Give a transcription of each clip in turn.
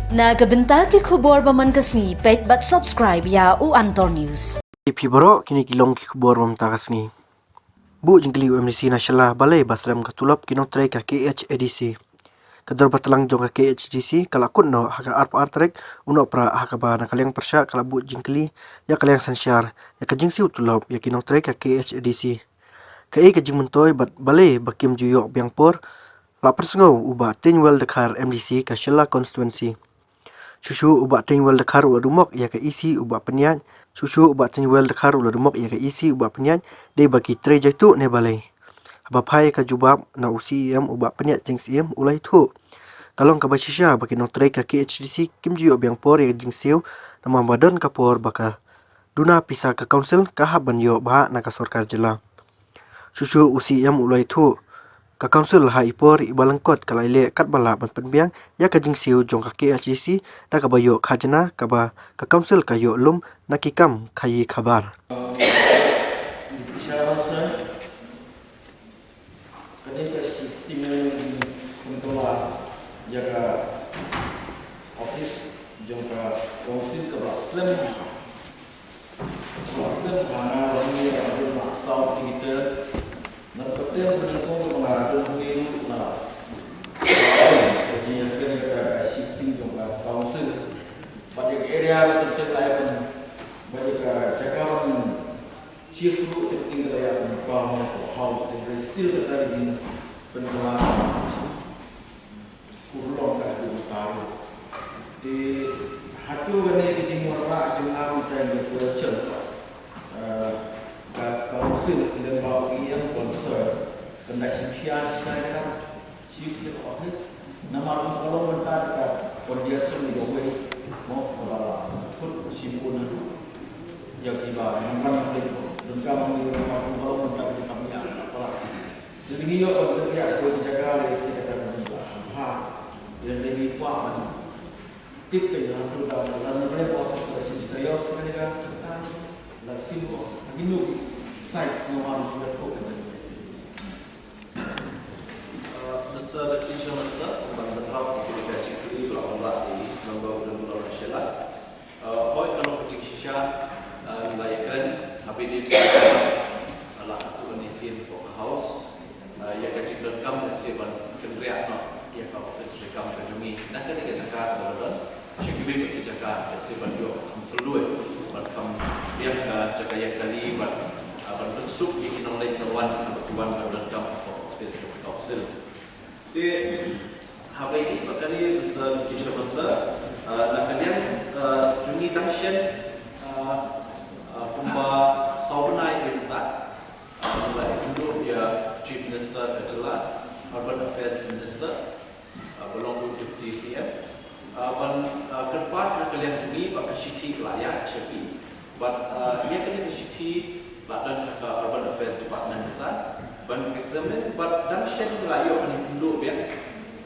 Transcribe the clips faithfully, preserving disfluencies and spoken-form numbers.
Na ka bynta ki khubor ba man ka sngi, peit bad subscribe ïa u Antor News. Ïa phi baroh, kine ki long ki khubor ba mynta ka sngi. Buh jingkylli u M D C na Shella balei ba slem ka tulop ki nongtrei ka K H A D C. Ka dorbar tlang jong ka K H A D C ka la kut noh ha ka arphew ar tarik u Nohprah, ha kaba na ka liang pyrshah ka la buh jingkylli ïa ka liang synshar ïa ka jingsiew tulop ïa ki nongtrei ka K H A D C. Kaei ka jingmyntoi bad balei ba kim ju ïoh biang por, la pynsngew u Bah Tynwell Dkhar, M D C ka Shella Constituency. Shuh shuh u Bah Tynwell Dkhar u la dumok ïa ka E C u Bah Pynïaid. Shuh shuh u Bah Tynwell Dkhar u la dumok ïa ka E C u Bah Pynïaid, dei ba ki trei jaituh ne balei. Haba phai ka jubab na u C E M u Bah Pynïaid Sing Syiem, u la ïathuh, ka long kaba shisha ba ki nongtrei ka K H A D C kim ju ïoh biang por ïa ka jingsiew, namar ba don ka por ba ka duna pisa ka council ka hap ban ïoh bha na ka sorkar jylla. Shuh shuh u C E M u la ïathuh, ka council ha i por iba lyngkot ka la ïaleh katba lah ban pynbiang ïa ka jingsiew jong ka K H A D C da kaba ïoh khajna kaba ka council ka ïoh lum na ki kam khaïi khabar. Kane ka shifting line pynkylla ïa ka office jong ka council kaba slem. Kaba slem ha nga ba ngi ïa ka bun ma saw kilometer. Na ka tem pynlong kong ba nga don ngi na las. Ka jingïakren kata ka shifting jong ka council. Bad ïa ka area ka teng la ïa pyn, bad ïa ka jaka ban shift ruh ka teng la ïa pynpaw na ka house, te still kata ka jingpynkylla. Urlong ka haduh mynta ruh. Te hato kane ka jingwanrah jong nga mynta ïa ka question. Eh, ka council lem bad u E M concern. Kan da shim khia shisha ïa ka shift ïa ka office. Namar ka long mynta ka condition ïa kawei. Mo, kaba la kut shim un haduh. Ïa kiba ngan ban leh. Donkam ïa ka long mynta ka kam ïa ka. Te ngi ïoh ban pynbiang sha kawei ka jaka lei, sa kata ka ngi ba ha. Te ngi kwah ban tip ka ïa tu da la ngi ba sa sa shim serious kane ka, la shim ko. Ngi no ki sites no one should go kan. Uh, Mister Deputy Chairman sir, ban ban hap ki ka jingkylli ba la ïa i member u don u don Shella. Uh, hooid, ka long ka jingshisha, uh, ngi la ïakren ha phi dei, uh, la atu ka nisien ko ka house, uh, ïa ka jingdonkam lehse ban kynriah noh ïa ka office treikam ka jong ngi na kane ka jaka kaba la don sha kiwei pat ki jaka, lehse ban ïoh kham khlaiñ, ban kham biang ka jaka ïa kali, ban, uh, ban pynsuk ïa ki nongleit nongwan haba ki wan ban donkam ha ka office ka council. Te haba ïadei bad kane, Mister Deputy Chairman sir, uh, na ka liang, uh, jong ngi dang shen, uh, uh, kumba saw bnai mynta, uh, la ïakynduh ïa Chief Minister ka jylla, Urban Affairs Minister, uh, ba long ruh Deputy C M, uh, ban, uh, kyrpad na ka liang jong ngi ba ka shithi ka la ïaid sha ki. Bad, uh, ïa kane ka shithi la don ha ka Urban Affairs Department mynta ban examine, bad dang shen la ïoh ban ïakynduh biang,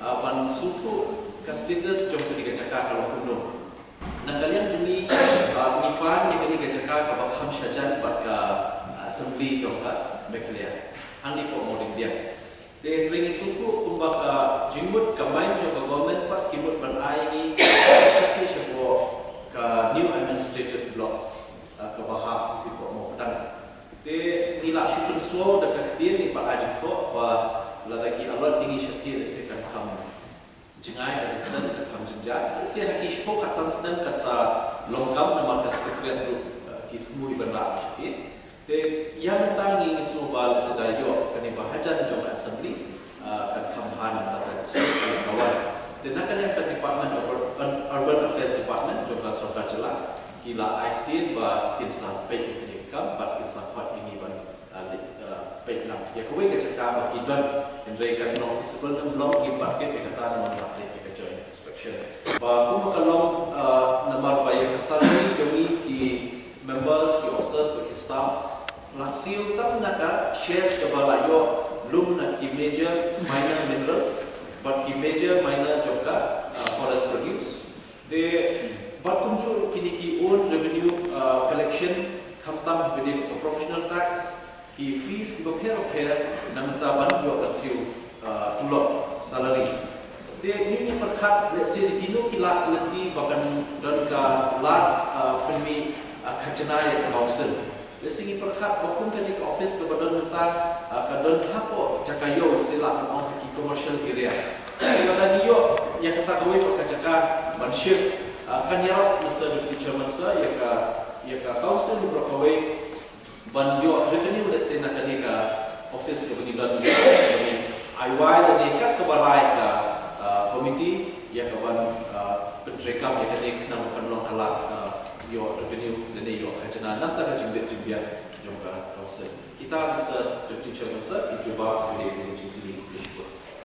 uh, ban sngewthuh ka status jong kane ka jaka ka long kumno. Na ka liang jong ngi, uh, ngi pan ïa kane ka jaka kaba kham shajan bad ka, uh, Assembly jong ka Meghalaya, hangne hapoh Mawryngkneng. Te hynrei ngi sngewthuh kumba ka jingmut ka main jong ka government pat ki mut ban ai ngi ka shithi shapoh ka new administrative block, ah, kaba hap hapoh Mawpdang. Te ngi la shu pynsngew da ka ktien, ngi pat ai jingthoh ba lada ki allot ïa ngi shathie lehse kan kham jngai ka distance, kan kham jynjar. Lehse ha ki shiphew khatsan snem kan sa long kam namar ka secretariat ruh, ah, ki thmu ban rah shathie. Te ïa mynta ngi, ngi sngew ba lehse da ïoh kane ba hajan jong ka Assembly, ah, kan kham bha na ka jong ka wan. Te na ka liang ka Department of Ur-, Urban Affairs Department jong ka sorkar jylla ki la ai ktien ba kin sa peit ïa kane ka kam bad kin sa khot ïa ngi ban, ah, leit, ah, peit lang ïa kawei ka jaka ba ki don, hynrei kan long feasible ne em long, ngim pat tip ïa kata namar la peit ïa ka joint inspection. Ba kumba ka long, ah, namar ba ïa ka salary jong ngi ki members, ki officers bad ki staff la siew tang na ka shares kaba la ïoh lum na ki major minor minerals bad ki major minor jong ka, ah, forest produce. Te bad kumjuh ruh kine ki own revenue, ah, collection khamtam ha kine ki professional tax, ki fees kiba pher bapher na mynta ban ïoh ban siew, ah, tulop, salary. Te ngi ngi pyrkhat lehse da kino ki lad ki lynti ba kan don ka lad, ah, pynmih, ah, khajna ïa ka council. Lehse ngi pyrkhat ba kum kane ka office kaba don mynta, ah, ka don hapoh jaka ïew, lehse lah ban ong ha ki commercial area. Lada ngi ïoh ïa kata kawei pat ka jaka ban shift, ah, kan ïarap, Mister Deputy Chairman Sir, ïa ka, ïa ka council baroh kawei ban ïoh revenue lehse na kane ka office kaba ngi don, ïa kane ka ai wai lane kat kaba rai ka, ah, committee ïa kaban, ah, pyntreikam ïa kane khnang ba kan long ka lad, ah, ïoh revenue lane ïoh khajna na ka bynta ka jingbit jingbiang jong ka council. Kita, Mister Deputy Chairman Sir, ki jubab ïa kane ka jingkylli. Khublei shibun.